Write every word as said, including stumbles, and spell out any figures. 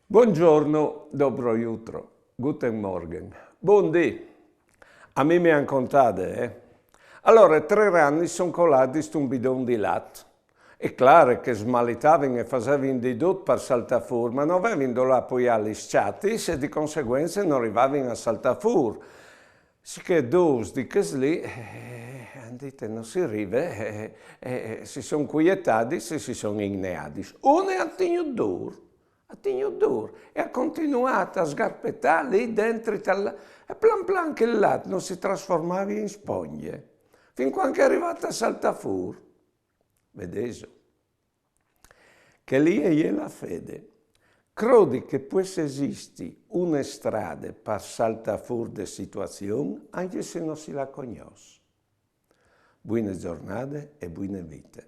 Buongiorno, dobro jutro, guten Morgen, bundì. A mi mi àn contade, eh? Alore, tre ranis son coladis intun bidon di lat. E clare che smalitavin e fasevin di dut par saltâ fûr, ma no vevin dulà poiâ lis çatis e di conseguence no rivavin a saltâ fûr. Sichè dôs di chês li, eh, àn dit: no si rive, eh, eh, si son cuietadis e si son igneadis. Une a àn tignût dûr, a àn tignût dûr, e a àn continuât a sgarpetâ li dentri tal lat, e plan plan chel lat no si trasformave in spongje, fin cuant che e je rivade a saltâ fûr. Vedêso? Chê li e je la fede. Crodi che pues esisti une strade par saltâ fûr de situazion, ancje se no si la cognòs. Buine zornade e buine vite.